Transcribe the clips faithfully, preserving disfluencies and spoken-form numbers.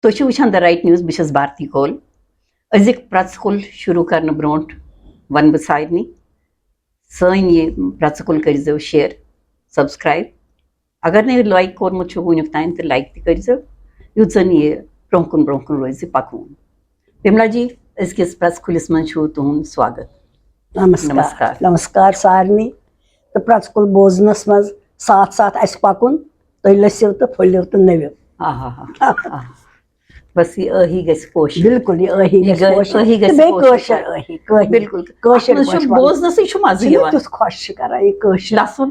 تُہۍ چھِو وٕچھان The Right News، بہٕ چھَس بھارتی کول۔ أزیُک پرٛژھ کُل شروٗع کرنہٕ برونٛٹھ وَنہٕ بہٕ سارنٕے، سٲنۍ یہِ پرٛژھ کُل کٔرۍزیو share، subscribe۔ اگر نہٕ like کوٚرمُت چھُ وٕنیُک تام، تہٕ like تہِ کٔرۍزیو، یُتھ زَن یہِ برونٛہہ کُن برونٛہہ کُن روزِ پَکوُن۔ بِملا جی، أزکِس پرٛژھ کُلِس منٛز چھُو تُہُنٛد سواگت۔ نمسکار۔ نمسکار۔ نمسکار سارنٕے۔ تہٕ پرٛژھ کُل بوزنَس منٛز ساتھ ساتھ اَسہِ پَکُن۔ تُہۍ لٔسِو تہٕ پھٔلِو تہٕ نٔوِو۔ آہا۔ بس یہِ ٲہی گژھِ کٲشِر۔ بِلکُل، یہِ ٲہی یہِ گژھِ گٔے-، کٲشِر۔ ٲہی گژھِ تہٕ بیٚیہِ کٲشِر۔ کٲشِر ٲہی، کٲہی۔ بِلکُل۔ کٲشِر اَتھ منٛز چھُ پٲٹھۍ وَنُن۔ بوزنَسٕے چھُ مَزٕ چھُنہ یِوان۔ تیُتھ خۄش چھُ کران یہِ کٲشِر۔ لَسُن،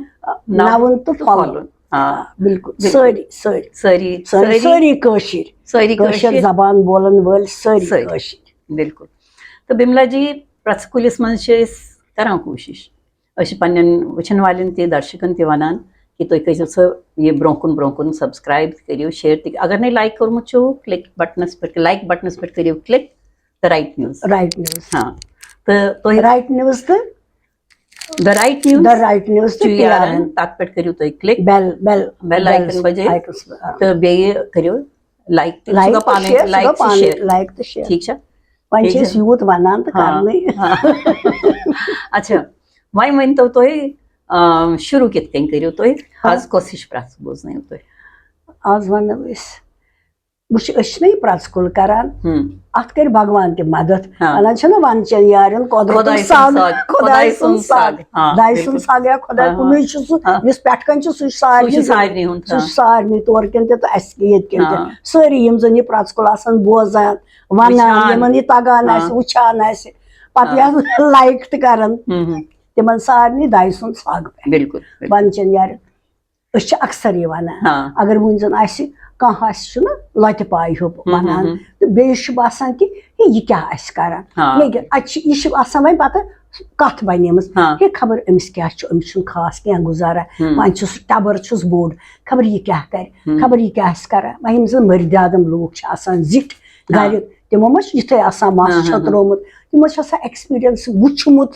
نَوُن نَوُن تہٕ تہٕ پھۄلُن۔ پھۄلُن۔ آ۔ آ، بِلکُل۔ بِلکُل۔ سٲری، سٲری۔ سٲری، سٲری، سٲری۔ سٲری کٲشِر۔ سٲری کٲشِر کٲشِر۔ زبان بولَن وٲلۍ سٲری سٲری۔ کٲشِر۔ بِلکُل۔ تہٕ بِملا جی، پرٛٮ۪تھ کُلِس منٛز چھِ أسۍ کران کوٗشِش۔ أسۍ چھِ پننٮ۪ن وٕچھن والٮ۪ن تہِ، درشکن تہِ ونان کہِ تُہۍ کٔرۍزیو سُہ یہِ برونٛہہ کُن برونٛہہ کُن subscribe تہِ کٔرِو، share تہِ۔ اگر نَے like کوٚرمُت چھُو، click بٹنس پٮ۪ٹھ، like بٹنس پٮ۪ٹھ کٔرِو click، The Right News۔ Right News۔ ہاں۔ تہٕ تُہۍ Right News تہٕ The Right News The Right News تہٕ چھُ یارن، یارن۔ تتھ پٮ۪ٹھ کٔرِو تُہۍ click، bell، bell، bell icon bell بجٲیِو icons، آ۔ تہٕ بیٚیہِ کٔرِو like تہِ، سُہ like گوٚو تہٕ پانے share، سُہ like گوٚو تہٕ پانے share۔ Like تہٕ share۔ ٹھیٖک چھا؟ وۄنۍ چھِ ٹھیٖک أسۍ چھا؟ یوٗت وَنان تہٕ ہاں، کرنٕے۔ ہاں۔ اچھا، وۄنۍ ؤنۍ تو تُہۍ، آ، شروع کِتھ کٔنۍ کٔرِو تُہۍ؟ ہاں۔ آز کۄس ہِش پرٛژھ بوزنٲیِو تُہۍ؟ آز وَنو أسۍ، وٕچھ، أسۍ چھِنہ یہِ پرٛژھ کُل کران، ہم۔ اَتھ کَرِ بھگوان تہِ مدد۔ ہاں۔ وَنان چھِنہ وَنچَن یارٮ۪ن قۄدرَتُن خۄداے سُنٛد سگ، سگ، خۄداے خۄداے سُنٛد سُنٛد سگ۔ سگ۔ ہاں، دَیہِ سُنٛد بِلکُل۔ سگ یا خۄداے ہاں، ہاں۔ کُنُے چھُ سُہ، ہاں۔ یُس پٮ۪ٹھ کَنۍ چھُ، سُہ چھُ سُہ چھُ سارنٕے ہُنٛد۔ سارنٕے ہُنٛد، سُہ چھُ ہاں۔ سارنٕے تورٕ کِنۍ تہِ تہٕ اَسہِ ییٚتہِ کِنۍ تہِ۔ ہاں۔ سٲری یِم زَن یہِ پرٛژھ کُل آسَن بوزان، وَنان، وٕچھان۔ یِمَن یہِ تَگان ہاں۔ آسہِ، وٕچھان آسہِ، پَتہٕ ہاں۔ یَتھ like تہِ کَران، ہم، ہم۔ تِمَن سارنٕے دَیہِ سُنٛد سگ پٮ۪ٹھ۔ بِلکُل، بِلکُل۔ وَنچَن یارِ۔ أسۍ چھِ اکثر یہِ وَنان، ہاں۔ اگر وٕنۍ زَن آسہِ، کانٛہہ آسہِ، چھُنہ لۄتہِ پایہِ ہیوٗ ہم، ہم، وَنان، ہم۔ تہٕ بیٚیِس چھُ باسان کہِ ہے، یہِ کیٛاہ آسہِ کَران؟ ہاں۔ لیکن اَتہِ چھِ، یہِ چھِ آسان وۄنۍ پَتہٕ کَتھ بَنیمٕژ، ہاں۔ ہے، خبر أمِس کیٛاہ چھُ، أمِس چھُنہٕ خاص کینٛہہ گُزارا، ہم۔ وۄنۍ چھُس ٹَبَر چھُس بوٚڑ، خبر یہِ کیٛاہ کَرِ، ہم۔ خبر یہِ کیٛاہ آسہِ کَران۔ وۄنۍ یِم زَن مٔردِ آدم لوٗکھ چھِ آسان زِٹھۍ ہاں۔ گَرِ، تِمو ما چھِ یِتھَے آسان مَس ہاں، ہاں، ہاں۔ چھۄترومُت، تِمو چھِ آسان experience وٕچھمُت،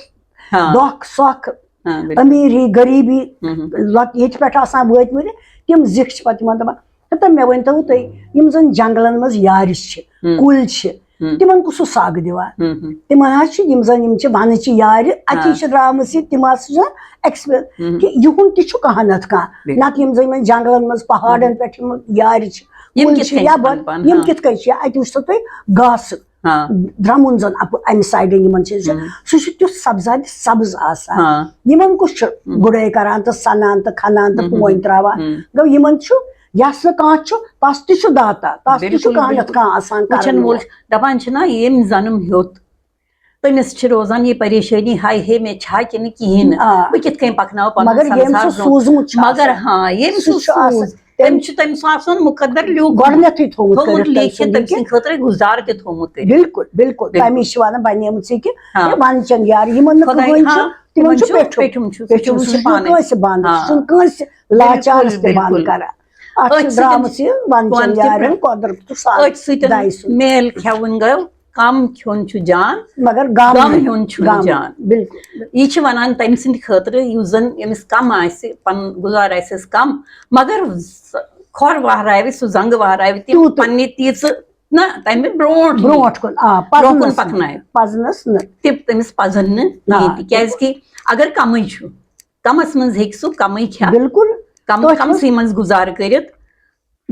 ہاں۔ دۄکھ سۄکھ، ہاں، بِلکُل۔ أمیٖری، غریٖبی، ہم، ہم۔ لۄت-، ییٚتہِ پٮ۪ٹھ آسان وٲتمٕتۍ، تِم زِٹھۍ چھِ پَتہٕ تِمَن دَپان، ہَتا مےٚ ؤنۍ تو تُہۍ، یِم زَن جنٛگلَن منٛز یارِ چھِ، ہم۔ کُلۍ چھِ، ہم۔ تِمَن کُس سُہ سَگ دِوان؟ ہم، ہم۔ تِمَن حظ چھِ یِم زَن یِم چھِ وَنہٕ چہِ یارِ، اَتی ہاں۔ چھِ درٛامٕژ یہِ، تِم حظ چھِ اٮ۪کٕسپیر-، ہم۔ کہِ یِہُنٛد تہِ چھُ کانٛہہ نَتہٕ کانٛہہ، بِلکُل۔ نَتہٕ یِم زَن یِمَن جنٛگلَن منٛز، پہاڑَن ہم۔ پٮ۪ٹھ یِم یارِ چھِ، یِم کُلۍ کِتھ چھِ کٔنۍ چھِ یَبَن، پَنُن پان، یِم ہاں۔ کِتھ کٔنۍ چھِ؟ اَتہِ وٕچھ سا تُہۍ گاسہٕ۔ ہاں۔ درٛمُن زَن اَپہٕ-، اَمہِ سایڈٕ یِمَن چھِ، ہم۔ سُہ چھُ تیُتھ سبزادِ سبز آسان۔ ہاں۔ یِمَن کُس چھُ ہم۔ گُڈٲے کران تہٕ سَنان تہٕ کھنان تہٕ ہم، ہم، پوٗنۍ ہم۔ تراوان؟ ہم۔ گوٚو یِمَن چھُ، یَس نہٕ کانٛہہ چھُ، تَس تہِ چھُ داتا، تَس تہِ چھُ بِلکُل، کانٛہہ نَتہٕ بِلکُل۔ کانٛہہ آسان وٕچھَن کرَن وول وول۔ چھُ، دَپان چھِنہ، ییٚمۍ زَنُم ہیوٚت، تٔمِس چھِ روزان یہِ پریشٲنی، ہاے ہے، مےٚ چھا کِنہٕ کِہیٖنۍ نہٕ، آ۔ بہٕ کِتھ کٔنۍ پَکناوٕ پَنُن مگر ییٚمۍ سُہ سَمسار برٛونٛہہ؟ سوٗزمُت چھُ مگر آسان۔ ہاں، ییٚمۍ سُہ سُہ چھُ آسان۔ سوٗز، تٔمۍ چھُ، تٔمۍ سُنٛد آسان مُقدر لیوٗکھمُت۔ گۄڈٕنیتھٕے تھوٚومُت تھوٚومُت کٔرِتھ تٔمۍ لیکھِتھ، سُنٛد تٔمۍ یہِ۔ سٕنٛدِ خٲطرٕ گُزارٕ تہِ تھوٚومُت کٔرِتھ۔ بِلکُل، بِلکُل۔ بِلکُل۔ تَمی چھِ وَنان بَنیمٕژ یہِ کہِ ہاں۔ یہِ وَنچَن یار، یِمَن نہٕ خۄداے، کٕہٕنۍ چھُ، ہاں، تِمَن تِمَن چھُ چھُ پیٚٹھِم۔ پیٚٹھِم چھُ، سُہ پیٚٹھِم چھُنہٕ، چھُ سُہ چھُنہٕ پانَے۔ کٲنٛسہِ بنٛد، ہاں۔ سُہ چھُنہٕ کٲنٛسہِ بِلکُل، لاچارَس تہِ بِلکُل۔ بنٛد کران۔ اَتھ چھِ أتھۍ سۭتۍ درٛامٕژ یہِ وَنچَن وَنچَن یارَن پٮ۪ٹھ۔ قۄدرَت تہٕ سارنٕے أتھۍ سۭتۍ دَیہِ سُنٛد۔ میل کھٮ۪وُن گوٚو، کم کھیوٚن چھُ جان، مگر غم غم ہیوٚن چھُنہٕ غم، جان۔ بِلکُل۔ یہِ چھِ وَنان تٔمۍ سٕنٛدِ خٲطرٕ، یُس زَن أمِس کم آسہِ، پَنُن گُزار آسٮ۪س کم، مگر س-، کھۄر وہراوِ، سُہ زنٛگہٕ وہراوِ تِم تیوٗت۔ پننہِ تیٖژٕ نہ، تَمہِ برونٛٹھ یی۔ برونٛٹھ کُن، آ، برونٛہہ کُن پَزنَس پَکناوِ۔ نہٕ، پَزنَس نہٕ۔ تِم تٔمِس پَزَن نہٕ آ، کِہیٖنۍ، تِکیٛازِ کہِ اگر کَمٕے چھُ، کَمَس منٛز ہیٚکہِ سُہ کَمٕے کھٮ۪تھ، بِلکُل۔ کَم، تۄہہِ چھُو کَمسٕے منٛز گُزارٕ کٔرِتھ۔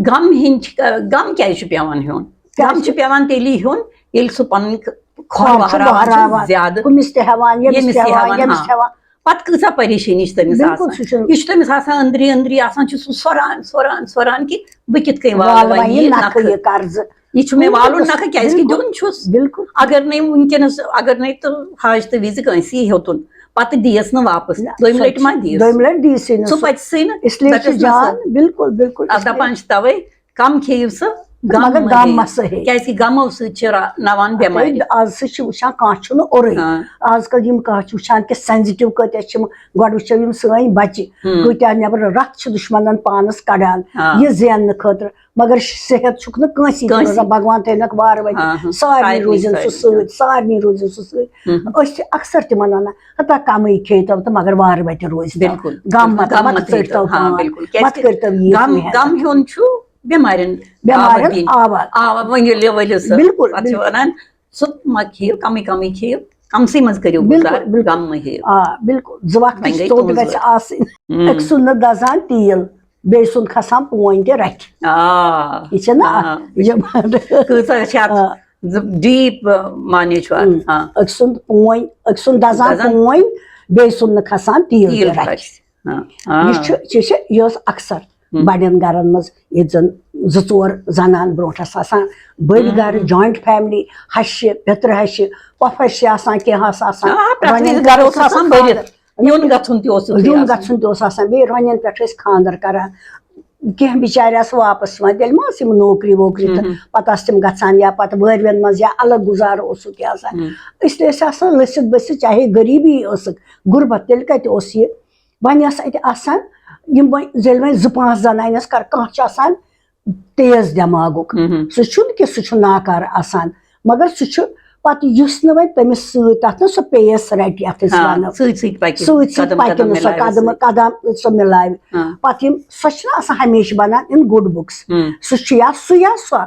غم ہیٚنۍ چھِ، غم کیٛازِ چھُ پٮ۪وان ہیوٚن؟ کیٛازِ؟ غم چھُ پٮ۪وان تیٚلی ہیوٚن، ییٚلہِ سُہ پَنٕنۍ کھۄر کھۄر چھُ وہراوان چھُ وہراوان۔ زیادٕ۔ کُمِس تہِ ہٮ۪وان، ییٚمِس ییٚمِس تہِ تہِ ہٮ۪وان، ہٮ۪وان، ییٚمِس ہاں۔ تہِ ہٮ۪وان۔ پَتہٕ کۭژاہ پریشٲنی چھِ تٔمِس بِلکُل، آسان۔ سُہ چھُنہٕ یہِ چھُ تٔمِس آسان أنٛدری أنٛدری آسان، چھُ سُہ سۄران، سۄران، سۄران کہِ بہٕ کِتھ کٔنۍ والہٕ والہٕ وۄنۍ وۄنۍ یہِ یہِ نَکھٕ، نَکھٕ۔ یہِ قرضہٕ۔ یہِ چھُ مےٚ بِلکُل، والُن نَکھٕ، کیٛازِ کہِ بِلکُل۔ دیُن چھُس۔ بِلکُل۔ اگر نَے وٕنکیٚنَس، اگر نَے تہٕ حاجتہٕ وِزِ کٲنٛسہِ یی ہیوٚتُن، پَتہٕ دِیَس نہٕ واپَس۔ نہ، دوٚیمہِ سۄ لَٹہِ ما چھِ، دِیَس؟ دوٚیمہِ لَٹہِ دِیہِ سٕے نہٕ۔ سُہ سُہ۔ پَژِ سٕے نہٕ۔ اس لیے چھُ ژَٹٮ۪س نہٕ سُہ۔ جان، بِلکُل، بِلکُل، اَتھ اس لیے۔ دَپان چھِ تَوَے، کَم کھیٚیِو سُہ، غم مگر مہ غم کھیٚیِو۔ مہ سُہ ہیٚیِو۔ کیٛازِ کہِ غمو سۭتۍ چھِ را-، نَوان بٮ۪مارِ۔ اَتھ آز سُہ چھِ وٕچھان، کانٛہہ چھُنہٕ اورُے۔ ہاں۔ آز کَل یِم کانٛہہ چھِ وٕچھان کہِ sensitive کۭتیٛاہ چھِ یِم۔ گۄڈٕ وٕچھو یِم سٲنۍ بَچہِ، ہُم۔ کۭتیٛاہ نٮ۪برٕ رَتھ چھِ دُشمَنَن پانَس کَڑان، ہاں۔ یہِ زیننہٕ خٲطرٕ۔ مگر صحت چھُکھ نہٕ کٲنٛسی تہِ کٲنٛسی۔ روزان، بھگوان تھٲینَکھ وارٕ وَتہِ۔ ہاں، ہاں۔ سارنٕے سارنٕے، روزِن سُہ سارنٕے۔ سۭتۍ، سارنٕے روزِن سُہ سۭتۍ۔ ہُم۔ أسۍ چھِ اکثر تِمن وَنان، ہتا کَمٕے کھیٚیتو تہٕ مگر وارٕ وَتہِ روزِ تو۔ بِلکُل۔ غم مت، بِلکُل، غم مت مت کٔرۍتو ہیٚیتو۔ ہاں، پان۔ بِلکُل۔ کیٛازِ مت کہِ کٔرۍتو یہِ غم، کینٛہہ۔ غم ہیوٚن چھُ بٮ۪مارٮ۪ن بٮ۪مارٮ۪ن دِنۍ۔ آوار۔ آ، وۄنۍ ییٚلہِ ؤلِو سا، بِلکُل، پَتہٕ چھِ بِلکُل۔ وَنان، سُہ مہ کھیٚیِو، کَمٕے کَمٕے کھیٚیِو، کَمسٕے منٛز کٔرِو بِلکُل، گُزار، بِلکُل۔ غم مہ ہیٚیِو۔ آ، بِلکُل۔ زٕ وقتٕچ وۄنۍ گٔے ژوٚٹ تُہٕنٛز گژھِ وٲرۍ۔ آسٕنۍ۔ ہم۔ أکۍ سُنٛد نہٕ دَزان تیٖل، بیٚیہِ سُنٛد کھسان پونۍ تہِ رَکھِ۔ آ، یہِ چھےٚ نا آ۔ اَکھ؟ یِم کۭژاہ چھِ اَتھ آ۔ ڈیٖپ معنی چھُ اَتھ۔ ہم۔ آ۔ أکۍ سُنٛد پونۍ، أکۍ سُنٛد دَزان دَزان۔ پونۍ، بیٚیہِ سُنٛد نہٕ کھسان تیٖل تیٖل تہِ رَکھِ۔ رَکھِ۔ آ، آ۔ یہِ چھُ، یہِ چھِ، یہِ ٲس اکثر ہم۔ بڑٮ۪ن گرن منٛز، ییٚتہِ زن زٕ ژور زنان برونٛٹھ ٲس آسان، بٔڑۍ ہم۔ گرٕ، جوینٹ فیملی، ہشہِ، پیٚترٕ ہشہِ، پۄپھر چھِ آسان، کینٛہہ ٲس آسان، آ، پرٛٮ۪تھ رۄنٮ۪ن وِزِ پٮ۪ٹھ گرٕ اوس آسان بٔرِتھ۔ یُن گژھُن تہِ اوس یُتھُے یُن آسان۔ گژھُن تہِ اوس آسان، بیٚیہِ رۄنٮ۪ن پٮ۪ٹھ ٲسۍ خانٛدر کران۔ کینٛہہ بِچارِ آسہٕ واپس یِوان، تیٚلہِ ما ٲس یِم نوکری ووکری تہٕ ہم۔ پتہٕ آسہٕ تِم گژھان یا پتہٕ وٲروٮ۪ن منٛز یا الگ گُزارٕ اوسُکھ یہِ آسان۔ ہم۔ أسۍ تہِ ٲسۍ آسان لٔسِتھ بٔسِتھ، چاہے غریٖبی ٲسٕکھ، غُربت، تیٚلہِ کَتہِ اوس یہِ؟ وۄنۍ ٲس اَتہِ آسان یِم وۄنۍ، ییٚلہِ وۄنۍ زٕ پانٛژھ زَنہِ آسہِ کر-، کانٛہہ چھُ آسان تیز دٮ۪ماغُک، ہم۔ سُہ چھُنہٕ کہِ سُہ چھُ ناکارٕ آسان، مگر سُہ چھُ پَتہٕ یُس نہٕ وۄنۍ تٔمِس سۭتۍ، تَتھ نہ سُہ پیس رَٹہِ، یَتھ أسۍ وَنو۔ سۭتۍ سۭتۍ پَکہِ، سۭتۍ سۭتۍ قدم پَکہِ قدم نہٕ سۄ مِلاوِ قدم، سۭتۍ۔ قدم سۄ مِلاوِ۔ ہاں۔ پَتہٕ یِم، سۄ چھِنہٕ آسان ہمیشہِ بَنان in good books۔ ہم۔ سُہ چھُ یا سُہ یا سۄ،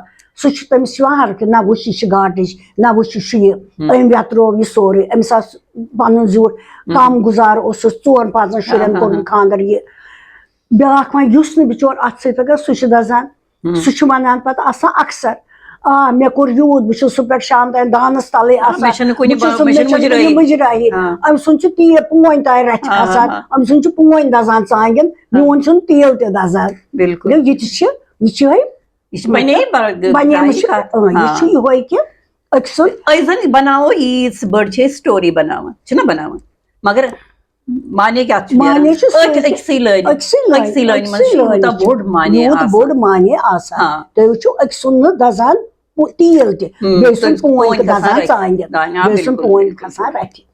سُہ چھُ تٔمِس یِوان ہر کینٛہہ، نہ وٕچھ یہِ چھِ گاٹٕج، نہ وٕچھ یہِ چھُ یہِ، ہم۔ أمۍ وٮ۪تروو یہِ سورُے، أمِس آس پَنُن زیوٗٹھ ہم۔ کَم گُزارٕ اوسُس، ژور پانٛژَن شُرٮ۪ن ہاں، کوٚرُن ہاں۔ خانٛدر یہِ۔ بیٛاکھ وۄنۍ یُس نہٕ بِچور اَتھ سۭتۍ پَکان، سُہ چھُ دَزان۔ ہم۔ سُہ چھُ وَنان پَتہٕ آسان اکثر، آ، مےٚ کوٚر یوٗت، بہٕ چھُس صُبح پٮ۪ٹھ شام تام دانَس تَلٕے آ، آسان۔ مےٚ چھَنہٕ کُنہِ بہٕ چھُس با-، نہٕ، مےٚ چھَنہٕ مےٚ چھَنہٕ مُجرٲہی۔ کُنہِ مُجرٲہی۔ ہاں۔ أمۍ سُنٛد چھُ تیٖر پونۍ تام رَتھِ آ، کھسان، آ۔ أمۍ سُنٛد چھُ پونۍ دَزان ژانٛگٮ۪ن، ہاں۔ میون چھُنہٕ تیٖل تہِ دَزان۔ بِلکُل۔ یہِ تہِ چھِ، یہِ چھِ یِہوٚے، یہِ چھِ بَنے بَر-، بَنے یہِ کَتھ۔ کَتھ۔ آ، یہِ ہاں۔ چھِ یِہوٚے کہِ أکۍ سُنٛد۔ أسۍ زَن بَناوو ییٖژ بٔڑ چھِ أسۍ story بَناوان، چھِنہ بَناوان؟ مگر معنی کیٛاہ چھُ نیران؟ معنی چھُ سُہ أتھۍ أکسٕے لٲنہِ، أکسٕے لٲنہِ، أکسٕے لٲنہِ أکسٕے منٛز چھُ لٲنہِ یوٗتاہ چھُ۔ بوٚڑ معنی یوٗت آسان۔ بوٚڑ معنی آسان۔ ہاں۔ تُہۍ وٕچھِو، أکۍ سُنٛد نہٕ دَزان پو-، تیٖل تہِ، ہم، بیٚیہِ سُنٛد تہٕ پونۍ پونۍ تہِ کھسان دَزان رَتھِ۔ ژانٛگٮ۪ن، دانہِ، آ، بیٚیہِ سُنٛد بِلکُل، پونۍ بِلکُل۔ کھسان رَتھِ۔